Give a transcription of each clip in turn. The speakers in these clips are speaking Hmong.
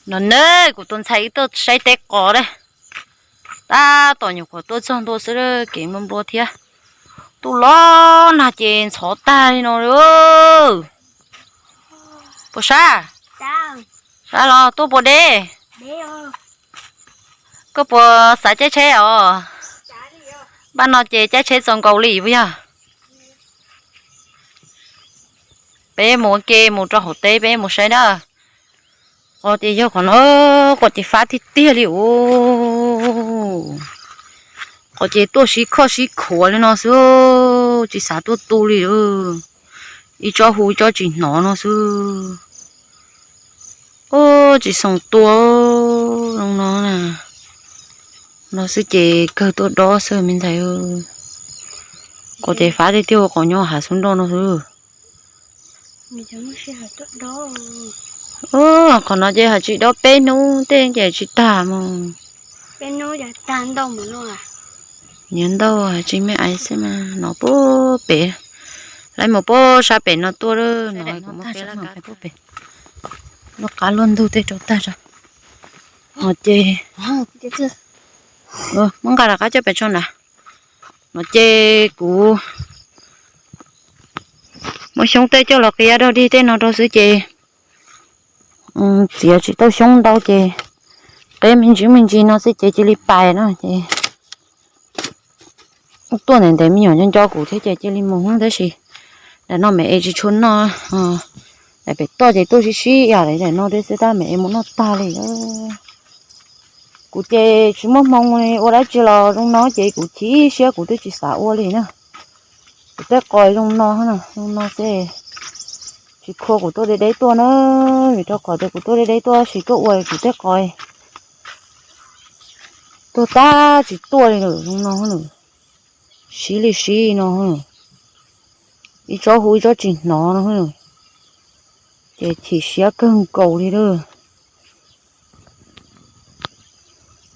No ne, kuv tus ntxhais wb tuaj saib teb qos lawm. Tab tom nyuam qhuav tuaj txog ntua xwb, kev nplua nplua thiab. Ntuj los nag ces ntxhov tag li no li. Puas sab? Sab los tuaj puas deb? Koj puas xav caij tsheb os? Npaj no ces caij tsheb txaus nkaus li puas yog? Peb mus ua ke mus rau hauv teb peb mus saib na. Qos ces yog qhov no, qos ces fab tiag tiag li os. Qos ces tuaj sib khoj sib khuav li no xwb, tsis xav tuaj tu li. Ib tsob hu ib tsob tsis hnov no xwb. Tsis xoo tua zoo no na. No xwb ces kawg tuaj dob xwb me ntxhais. Qos ces fab tiag tiag, qos nyob hav xub nroj no xwb. Qhov no ces haj tsis dob peb hnub tej ces tsis tag mus. Nyiav ntau tsis me ais xwb mas no puag pem, lawv mus puag sab pem no tuaj no, kuv muab peb lub qab luaj ntug tej rau tag tso. No ces muab nqa rov qab coj pem tso nrad. No ces kuv muab xyoob tej coj los qia dog dig tej no rau xwb ces txiav tsis tau xyoob ntau ces qeb me ntsis me ntsis no xwb ces cia li pais no ces tuaj ntev ntev me nyuam nco nco kuv thiab ces cia li mus tab sis daim no me es tsis tshua noj. Daim pem toj ces tuaj sib sib ib yam li daim no thiab xwb tab me es mus noj tag li. Kuv ces tsis muaj hmoo li ua dab tsi los zoo no ces kuv chim siab kuv twb tsis xav ua li na. Kuv tej qos zoo no, zoo no xwb. Tsis khuam kuv tuaj deb deb tuaj na, vim rau qhov tias kuv tuaj deb deb tuaj sis tuaj ua kuv tej qos tuag tag tsis tuaj li lawm zoo no. Sib li sib no, ib tsob hu ib tsob tsis hnov no, ces chim siab kawg nkaus li lawm.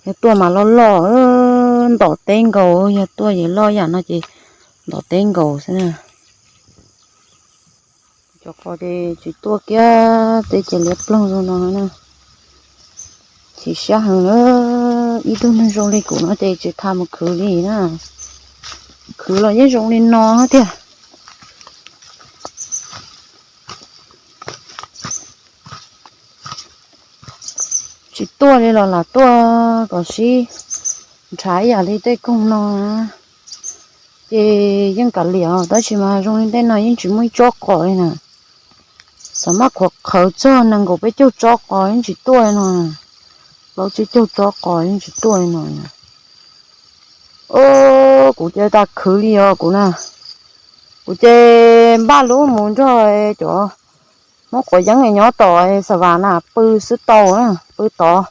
Yog tuaj mas loj loj, ntom teb nkaus, yog tuaj yeej loj yam no ces ntom teb nkaus xwb na. Cov qos ces tsis tuaj kiag, teb ces liab ploog zoo no na. Chim siab heev na, ib tug neeg zoo li kuv no ces tsis tas mus khwv li na. Khwv los yeej zoo li no tiag. Tsis tuaj li los lam tuaj kom sib nrhav ib yam li tej koog no. Ces yeej kav liam tab sis mas zoo li tej no yeej tsis muaj ib tsob qos li na. Xav maj qhuav qhawv txog nees nkaum peb caug tsob qos yeej tsis tuaj li no. Plaub tsib caug tsob qos yeej tsis tuaj li no. Kuv ces tas khwv li os kuv na. Kuv ces npaj lub mus nrog cov Hmoob quav yeeb nyob tom Xav Vas na pw xwb tau, pw tod.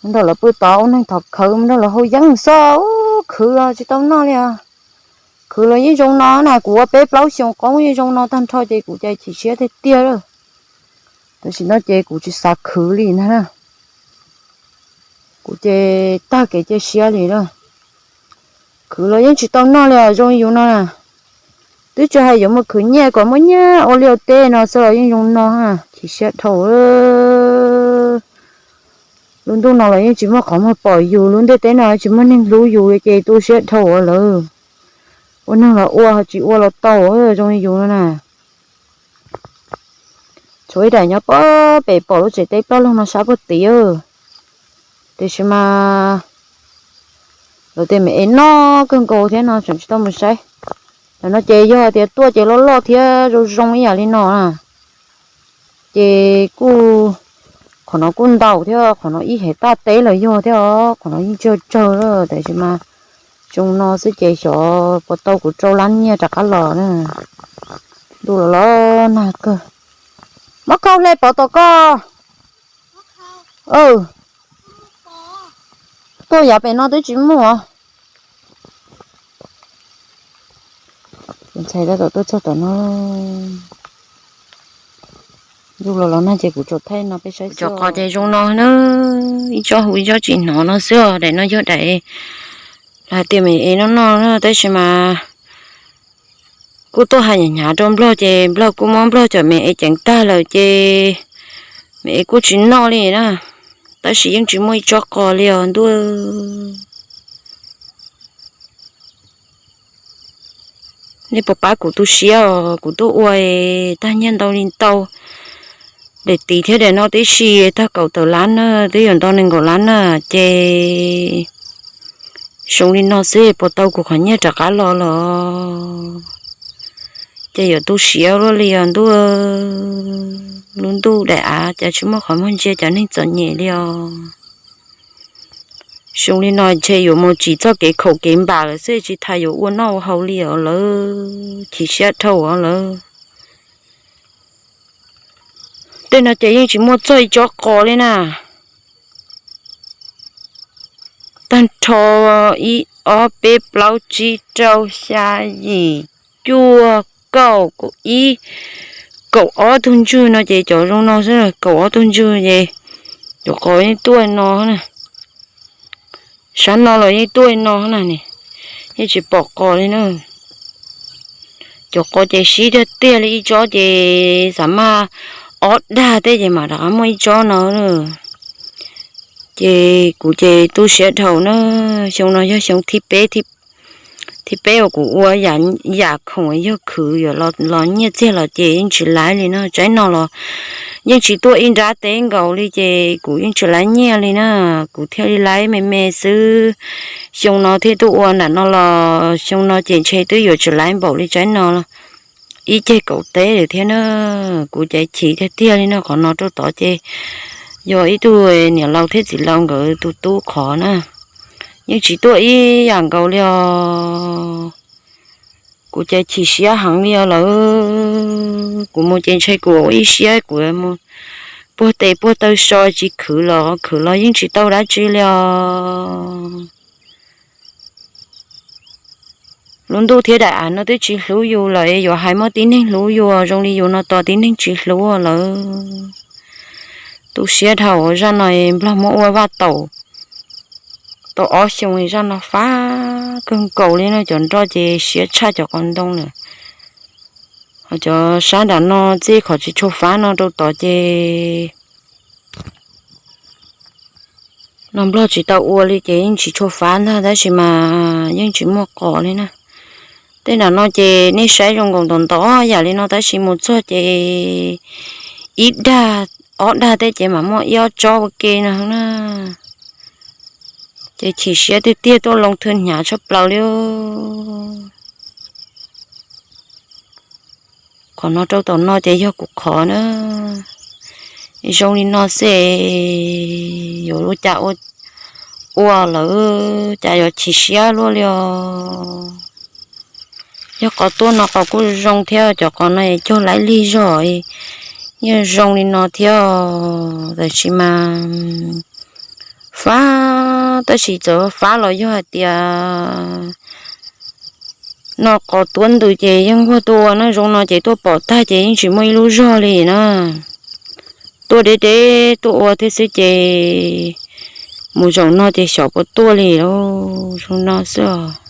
Nrog lawv pw tod ua neeg thov khawv, nrog lawv hau yeeb xwb, khwv tsis tau noj li os. Khwv los yeej zoo no na, kuv ua peb plaub xyoos qoob yeej zoo no tag nrho ces kuv ces chim siab tiag tiag lawm. Tam sim no ces kuv tsis xav khwv li ntag na. Kuv ces tag kev cia siab li lawm. Khwv los yeej tsis tau noj li os zoo li yus no na. Twb tsis hais yuav mus khwv nyiaj kom muaj nyiaj ua liaj ua teb no xwb los yeej zoo no, chim siab dhau. Lub ntuj no los yeej tsis muaj qhov muag pom yus, lub ntiaj teb no tsis muaj neeg hlub yus li ces tu siab dhau lawm. Ua neeg los ua, tsis ua los tau, zoo li yus no na. Tshuav ib daim nyob pem pom lub tsev teb plaub leeg no sab puag tid. Tiam sis mas lawv tej me es noj kawg nkaus thiab no tseem tsis tau mus saib. Ntawm no ces yog tias tuaj ces loj loj thiab zoo zoo ib yam li no na. Ces kuj, qhov no kuj ntau thiab, qhov no ib hev taj teb los yog thiab os, qhov no yeej tsawg tsawg lawm tiam sis mas zoo no xwb ces xyov puas tau kuv rau lab nyiaj rov qab los na. Ntuj los los nag kawg. Muab khau hle pov tom koj. Tuaj yav pem no twb tsis muaj. Tus ntxhais tab tom tuaj txog tom no. Ntuj los los nag ces kuv tsuas thaij no peb saib. Cov qos ces zoo no na, ib tsob hu ib tsob tsis hnov no xwb os. Daim no yog daim lawv hais tias me es noj noj na, tab sis mas kuj tuaj hais hnyav hnyav rau Nplog ces Nplog kuj muab Nplog cov me es ceev tag lawm ces Kuj tsis noj li na, tab sis yeej tsis muaj ib tsob qos li os ntuj. Nej puas pab kuv tu siab os, kuv tuaj ua tag nyiaj ntau li ntau, daim tiv thiab daim no tib si tag kaum tawm lab na, twb yuav nto nees nkaum lab na, ces zoo li no xwb puas tau kuv qhov nyiaj rov qab los los? Ces yuav tu siab luaj li os ntuj. Lub ntuj daim av cas tsis muaj qhov muag ntsia cov neeg txom nyem li os. Zoo li no ntshe yuav mus tsim txoj kev khaum kev npam lawm xwb, tsis tas yuav ua noj ua haus li os lawv, chim siab dhau os lawv. Tej no ces yeej tsis muaj txog ib tsob qos li na. Tag nrho ib ob peb plaub tsib rau xya yim cuaj kaum kaum ib, kaum ob tug ntswg no ces cov zoo no xwb, kaum ob tug ntswg ces cov qos yeej tuaj no na. Sab no los yeej tuaj no na, yeej tsis pom qos li na. Cov qos ces sib tiag tiag li, ib tsob ces xav maj ob dag tej ces mam rov qab muaj ib tsob no. Ces kuv ces tu siab dhau na, xyoo no yog xyoo thib peb, thib peb uas kuv ua yam khoom yog khwv yuav los nyiaj txiag los ces yeej tsis laiv li no. Tsaib no los yeej tsis tuaj ib nrab teb nkaus li ces kuv yeej tsis laiv nyiaj li na, kuv thiaj li laiv me me xwb. Xyoo no thiaj tuaj ua nram no los xyoo no ces ntshe twb yuav tsis laiv npaum li tsaib no ib ceg kaum teb lawm thiab na. Kuv ces chim tiag tiag li no, qhov no rau tod ces yog ib tug niam laus thiab txiv laus nkawd tus tub qhov na, yeej tsis tuaj ib yam nkaus li os. Kuv ces chim siab heev li os lawv, kuv mus ces ntshe kuv ua ib siab kuv mus puag tes puag taw so tsis khwv los khwv los yeej tsis tau dab tsi li os. Lub ntuj thiab daim av no twb tsis hlub yus lawm, yuav hais muaj tib neeg hlub yus, zoo li yus no tos tib neeg tsis hlub lawm. Tu siab dhau, zaj no Nplog muab ua vaj taum tau ob xyoo, zaj no fab kawg nkaus li no, cov nroj ces siab tshaj cov qos ntoo lawm. Ho cov sab nram no txij qhov tsis tshua fab no rau tod ces no Nplog tsis tau ua li ces yeej tsis tshua fab ntag, tab sis mas yeej tsis muaj qos li na. Tej nram no ces nej saib zoo nkaus ntau ntau yam li no tab sis mus txog ces ib dag ob dag tej ces mam muaj ib ob tsob ua ke no na. Ces chim siab tiag tiag, tuaj loo thwj hnyav tshaj plaws li. Qhov no rau tom no ces yog kuv qhov na. Zoo li no xwb yuav ua cas ua lawm, cas yuav chim siab luaj li os. Yog qos tuaj no qos kuj zoo thiab, cov qos no cog laib lig zog, yeej zoo li no thiab. Tab sis mas fab, tab sis txawm fab los yog hais tias no qos tuab ntws ces yeej nquag tuaj ua na, zoo no ces tuaj pom tag ces yeej tsis muaj ib lub zog li na. Tuaj deb deb tuaj ua thiab xwb ces mus zaum no ces xyov puas tuaj li lauj, zoo no xwb os.